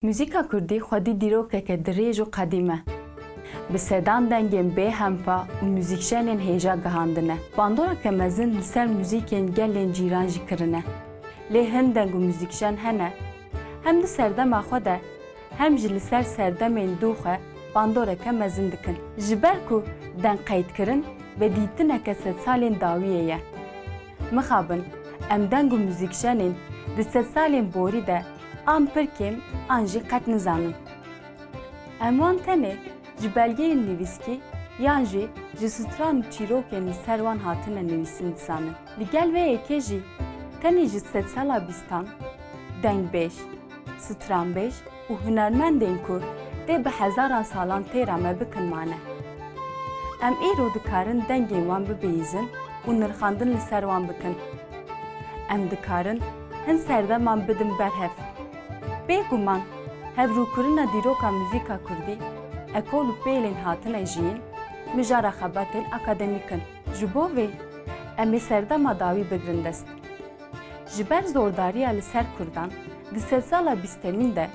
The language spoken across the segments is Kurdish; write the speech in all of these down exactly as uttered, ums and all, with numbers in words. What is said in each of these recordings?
Muzîka kurdî xwedî dîrokeke dirêj û qedîm e. Bi sedan dengên bêhempa û muzîkjenên hêja gihandine. Bandoreke mezin li ser muzîkên gelên cîran jî kirine. Lê hin deng û muzîkjen hene, hem di serdema xwe de, hem jî li ser serdemên dû xwe bandoreke mezin dikin. Ji ber ku deng qeydkirin bi dîtineke sedsalên dawiyê ye. Mixabin, em deng û muzîkjenên di sedsalên borî de an pir kêm an jî qet nizanin. Em wan tenê ji belgeyên nivîskî yan jî ji stran û çîrokên li ser wan hatine nivîsin dizanin. Li gel vê yekê jî tenê ji sedsala bîstan dengbêj, stranbêj û hunermendên ku tê bi hezaran salan têra me bikin mane. Em îro dikarin dengên wan bibihîzin û nirxandin li ser wan bikin. Em dikarin hin serdeman bidin ber hev. Bêguman, hevrûkirina dîroka muzîka kurdî, ekol û pêlên hatine jiyîn, mijara xebatên akademîk in. Ji bo vê, em ê serdema dawî bigrin dest. Ji ber zordariya li ser kurdan, di sedsala bîstemîn de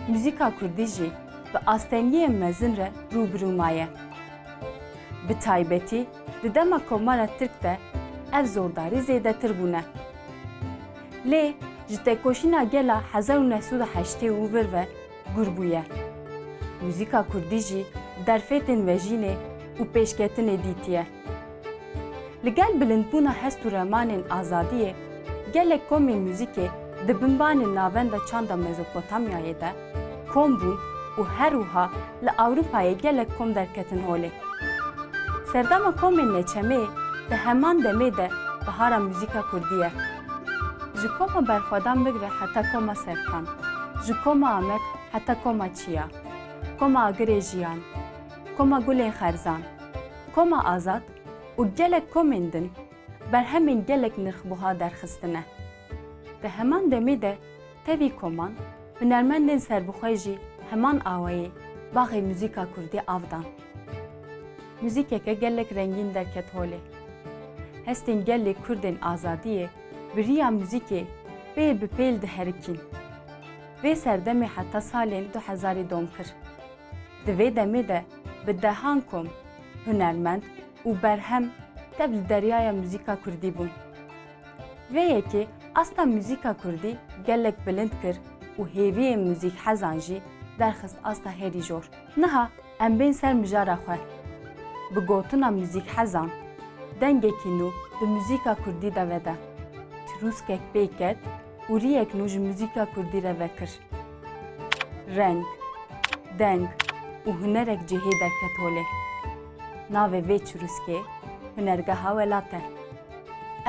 muzîka kurdî jî bi astengiyên mezin re rû bi rû maye. Bi taybetî di dema Komara Tirk de ev zordarî zêdetir bûne. Lê ji tekoşîna gela hezar û neh sed û heştê û vir ve gur bûye. Muzîka kurdî jî derfetên vejînê û pêşketinê dîtiye. Li gel bilindbûna hest û remanên azadiyê, gelek komên muzîkê di binbanê navenda çanda Mezopotamyayê de kom bûn û her wiha li Ewropayê gelek kom derketin holê. Serdema komên neçemê di heman demê de bihara muzîka kurdî ye. Ji koma berxwedan bigre heta koma Serkan, ji koma Amed heta koma Çiya, koma Agirê Jiyan, koma Gulên Xerzan, koma Azad û gelek komên din berhemên gelek nirxbuha derxistine. Di heman demê de tevî koman, hunermendên serbixwe jî heman awayî baxê muzîka kurdî av dan. Muzîkeke gelek rengîn derket holê. Hestên gelê kurdên azadiyê bi riya muzîkê pêl bi pêl diherikîn. Vê serdemê heta salên du hezarî dom kir. Di vê demê de bi dehan kom, hunermend û berhem tev li deryaya muzîka kurdî bûn. Vê yekê asta muzîka kurdî gelek bilind kir û hêviyên muzîkhezan jî derxist asta herî jor. Niha em bên ser mijara xwe. Bi gotina muzîkhezan, dengekî nû di muzîka kurdî de vede. Çirûskek pê ket û riyek nû ji muzîka kurdî re vekir. Reng, deng û hunerek cihê derket holê. Navê vê çirûskê Hunergeha Welat e.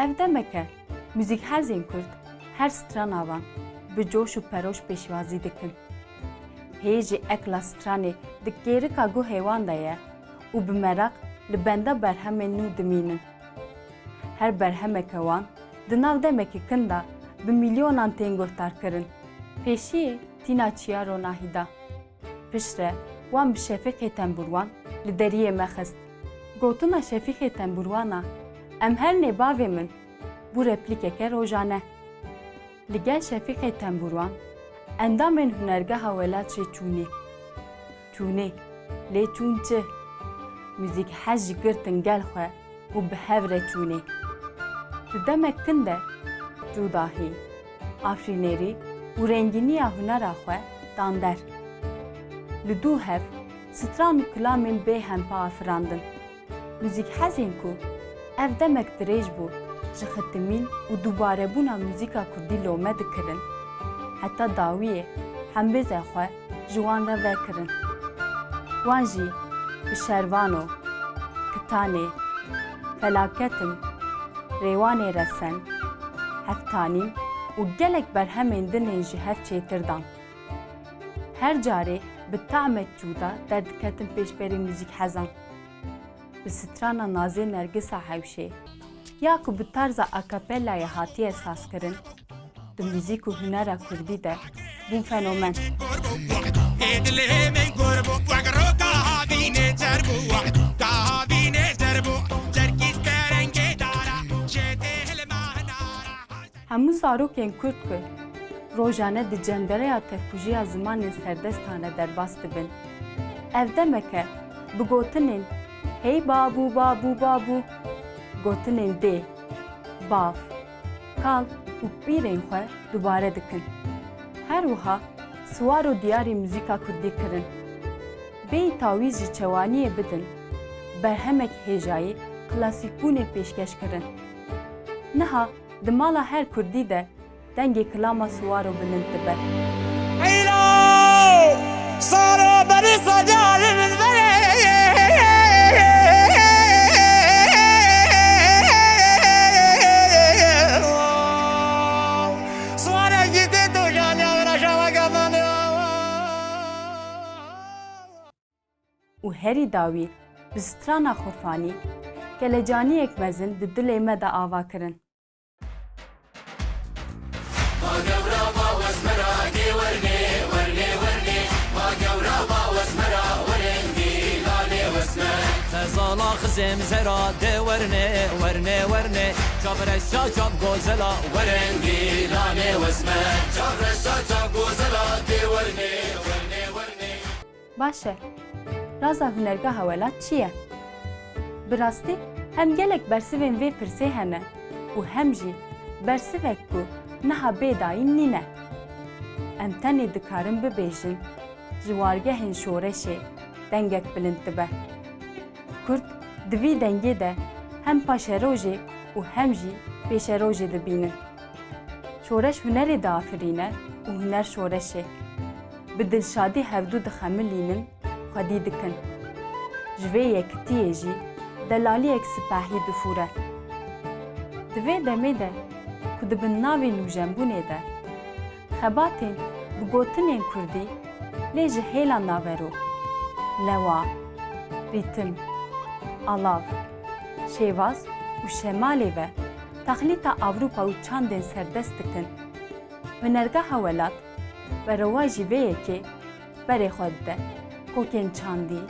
Ev demek e, muzîkhezên kurd her strana wan bi coş û peroş pêşwazî dikin. Hê jî ekla stranê di kêrika guhê wan de ye û bi meraq li benda berhemên nû dimînin. Her berhemeke wan di nav demekî kin de bi milyonan tên guhdarkirin. Pêşiyê tîna çiya ronahî da. Piştre wan bi Şefîqê Tembûrwan li deriyê me xist. Gotina Şefîqê Tembûrwan a, "Em her nê bavê min" bû replîkeke rojane. Li gel Şefîqê Tembûrwan, endamên Hunergeha Welat jî çûnê. Çûnê, lê çûn çi? Muzîkhez jî girtin gel xwe û bi hev re çûnê. Di demek kin de cûdahî, afrînerî û rengîniya hunera xwe dan der. Li dû hev stran û kilamên bê hempa afirandin. Muzîkhezên ku ev demek dirêj bû, ji xitimîn û dubarebûna muzîka kurdî lome dikirin, heta dawiyê hembêza xwe ji wan re vekirin. Wan jî bi Şervano, Kitanê, Felaketim, Rêwanê Resen, Heftanîn û gelek berhemên din ên ji hev çêtir dan. Her carê bi tamek cuda derdiketin pêşberî muzîkhezan. Bi strana Nazê Nergisa Hewşê, ya ku bi tarza a cappella'yê hatiye sazkirin, di muzîk û hunera kurdî de bûn fenomen. Hemû zarokên kurd ku Rojane di cendereya tevkujiya zimanên serdestan re derbas dibin. Ev demek e, bi gotinên "Hey babû, babû, babû", gotinên dê, bav, kal û pîrên xwe dubare dikin. Her wiha siwaro diyarî muzîka kurdî kirin. Bêyî tawîz ji çewaniyê bidin, berhemek hêjayî klasîkbûnê pêşkeş kirin. Niha di mala her kurdî de dengê kilama siwaro bilind dibe. Eylo! Saro berî sacar min vere. Siware jî tê tu canya vira şava gamanê. Û herî dawî bi strana xurfanî kelecaniyek mezin di dilê me de ava kirin. Xezala xizêm zera de werne, werne, werne. Çav reşa çav gozela weren gîlanê wesme. Çav reşa çav gozela de werne, werne, werne. Baş e. Raza Hunergeha Welat çi ye? Bi rastî hem gelek bersivên vê pirsê hene û hem jî bersivek ku niha bê dayîn nîne. Em tenê dikarin bibêjin, ji wargehên şoreşê dengek bilind dibe. Kurd di vî dengê de hem paşerojê û hem jî pêşerojê dibînin. Şoreş hunerê diafirîne û huner şoreşê. Bi dilşadî hevdu dixemilînin, xwedî dikin. Ji vê yekitiyê jî delaliyek sipahî difûre. Di vê demê de ku di bin navê nûjenbûnê de xebatên bi gotinên kurdî lê ji hêla navero, newa, rîtim, alav, şêwaz û şemalê ve taxlîta Ewropa û çandên serdest dikin. Hunergeha Welat, Werowa jî vê yekê berê xwe dide kokên çandî,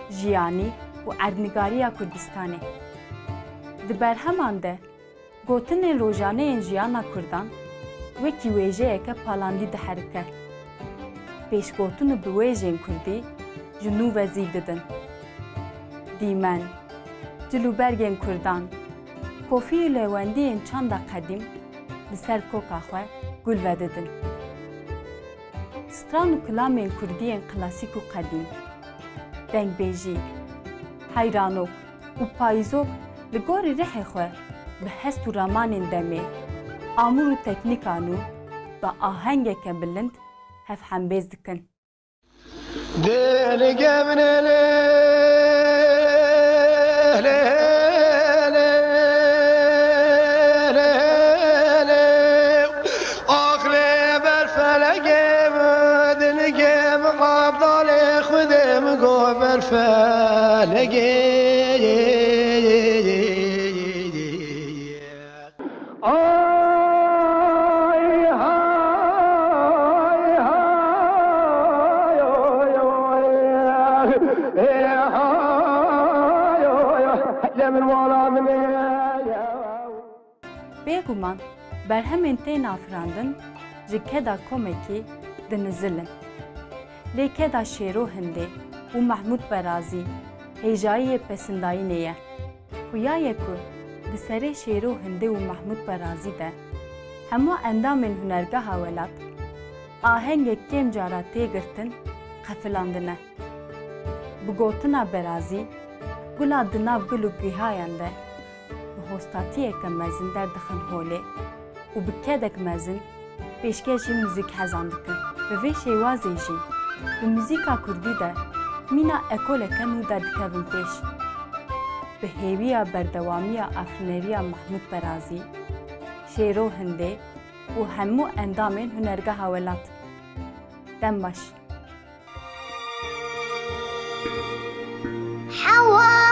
jiyanî û erdnigariya Kurdistanê. Di berheman de gotinên rojaneyên jiyana Kurdan wekî wêjeyeke palandî diherike. Pêşgotin û biwêjên Kurdî ji nû ve zîv didin. Dîmen, cilûbergên Kurdan, kofî û lêwendiyên çanda qedîm li ser koka xwe gul vedidin. Stran û kilamên kurdî yên klasîk û qedîm, dengbêjî, heyranok û payîzok li gorî rihê xwe bi hest û ramanên demê, amûr û teknîka nû bi ahengeke bilind hevhembêz dikin. Dê li gevnê lê, lê, lê, lê, lê. Ax lê ber felekê min, dilgê min, abdalê Xwedê min, go ber felekê. Ay, hay, hay, oy, oy. Ê, hay, oy, oy. Hele min wala min ê. Bêguman berhemên tên afirandin ji keda komekî dinizilin. Lê keda Şêro Hindê û Mehmûd Berazî hêjayiyê pesindayînê ye. Xuya ye ku di serê Şêro Hindê û Mehmûd Berazî de hemû endamên Hunergeha Welat ahengek kêm cara tê girtin, qefilandine. Bi gotina Berazî, gula di nav gul û gihayan de bi hostatiyeke mezin derdixin holê û bi kedek mezin pêşkêşî muzîkhezan dikin. Bi vê şêwazê jî di muzîka kurdî de mîna ekoleke nû derdikevin pêş. Bi hêviya berdewamiya afrineriya Mehmûd Berazî, Şêro Hindê û hemû endamên Hunergeha Welat. Dem baş. Hewa